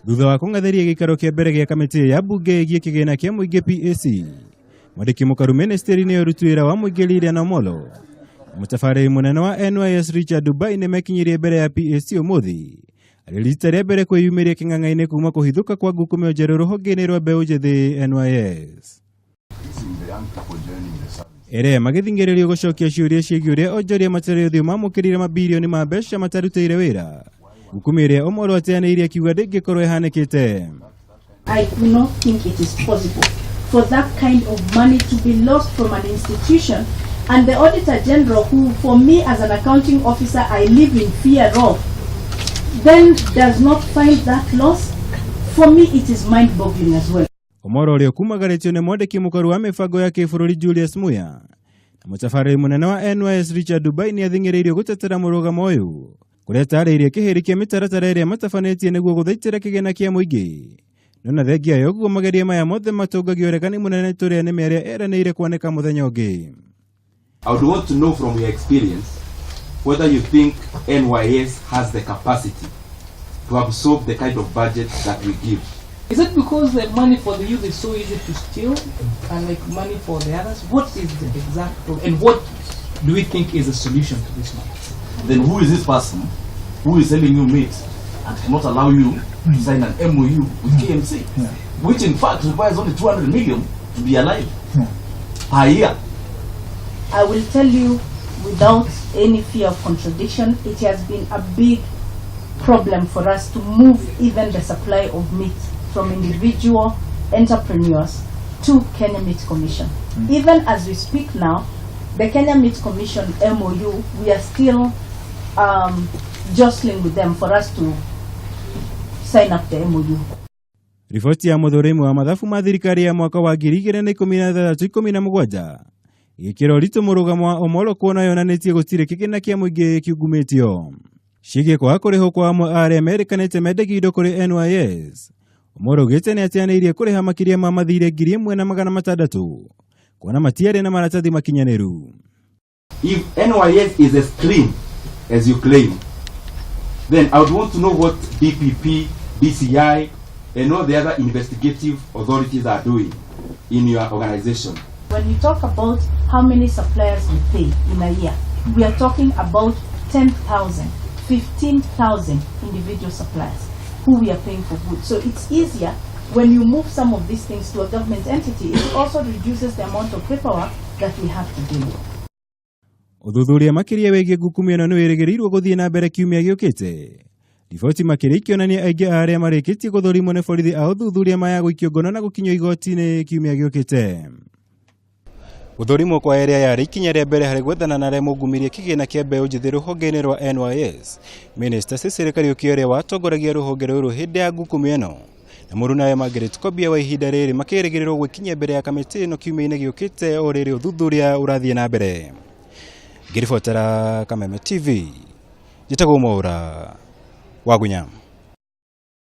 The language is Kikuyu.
Thutha wa kũng'athĩria gĩikaro kĩa mbere gĩa kamĩtĩ ya mbunge ĩgiĩ kĩgĩna kĩa mũingĩ PAC, mwandĩki mũkaru ministry-inĩ ya ũruti wĩra wa mũingĩ Lilian Omolo na mũtabarĩri mũnene wa NYS Richard Dubai nĩmekinyirie mbere ya PAC ũmũthĩ arĩ rita rĩa mbere kwĩyumĩria kĩng'ang'a-inĩ kuma kũhithũka kwa ngukumio njerũ rũhonge-inĩ rwa mbeũ njĩthĩ NYS. Ĩrĩa magĩthing'ĩrĩrio gũcokia ciũria ciĩgiĩ ũrĩa onjoria matarĩ ũthiũ mamũkĩrire mabirioni ma mbeca matarutĩire wĩra. Ngukumio ĩrĩa Omolo ateanĩirie akiuga ndĩngĩkorwo ĩhanĩkĩte. I do not think it is possible for that kind of money to be lost from an institution. And the Auditor General, who for me as an accounting officer I live in fear of, then does not find that loss. For me, it is mind-boggling as well. Omolo ũrĩa ũkumagarĩtio nĩ mwandĩki mũkaru wa mĩbango ya kĩbũrũri Julius Muya na mũtabarĩri mũnene wa NYS Richard Dubai nĩ athing'ĩrĩirio gũtetera mũrũgamo ũyũ kũrĩa atarĩirie kĩhĩri kĩa mĩtaratara ĩrĩa matabanĩtie nĩguo gũthaitĩra kĩgĩna kĩa mũingĩ. No na thengia ya ũguo mageria maya mothe matũngagio ũregani mũnene tũrĩa nĩ mĩaria ĩranĩire kwanĩka mũthenya ũngĩ. I would want to know from your experience whether you think NYS has the capacity to absorb the kind of budget that we give. Is it because the money for the youth is so easy to steal, unlike money for the others? What is the exact problem, and what do we think is the solution to this matter? Then who is this person who is selling you meat and cannot allow you to sign an MOU with KMC, which in fact requires only 200 million to be alive per year? I will tell you without any fear of contradiction, it has been a big problem for us to move even the supply of meat from individual entrepreneurs to Kenya Meat Commission. Even as we speak now, the Kenya Meat Commission MOU, we are still jostling with them for us to sign up the MOU. Riboti ya mũthũrĩmi wa mathabu ma thirikari ya mwaka wa 2016/17 ĩgĩkĩra ũritũ mũrũgamo wa Omolo kuona yonanĩtie gũtirĩ kĩgĩna kĩa mũingĩ kĩungumĩtio. Ciĩgiĩ kwaga kũrĩhwo kwa amwe a arĩa merĩkanĩte mendagia indo kũrĩ NYS. Omolo augĩte nĩ ateanĩirie kũrĩha makĩria ma mathirĩ 1600 kuona matiarĩ na maratathi makinyanĩru. If NYS is as clean as you claim, then I would want to know what DPP, DCI, and all the other investigative authorities are doing in your organization. When we talk about how many suppliers we pay in a year, we are talking about 10,000, 15,000 individual suppliers who we are paying for goods. So it's easier when you move some of these things to a government entity. It also reduces the amount of paperwork that we have to do. Ũthuthuria makĩria wĩgiĩ ngukumio ĩno nĩ wĩrĩgĩrĩirwo gũthiĩ na mbere kiumia gĩũkĩte. Riboti makĩria ikĩonania aingĩ a arĩa marĩkĩtie gũthũrimwo nĩ borithi a ũthuthuria maya gũikio ngono na gũkinyio igoti-inĩ kiumia gĩũkĩte. Gũthũrimwo kwa ĩrĩa yarĩ ikinya rĩa mbere harĩ gwethana na arĩa mongumirie kĩgĩna kĩa mbeũ njĩthĩ rũhonge-inĩ rwa NYS. Minister Cecily Kariuki ũrĩa watongoragia rũhonge rũrũ hĩndĩ ya ngukumio ĩno na mũrunawe Margaret Kobia wa ihinda rĩrĩ makĩrĩgĩrĩrwo gwĩkinyia mbere ya kamĩtĩ ĩno kiumia-inĩ gĩũkĩte o rĩrĩ ũthuthuria ũrathiĩ na mbere. Ngĩribotera Kameme TV, njĩtagwo Mwaũra Wagunya.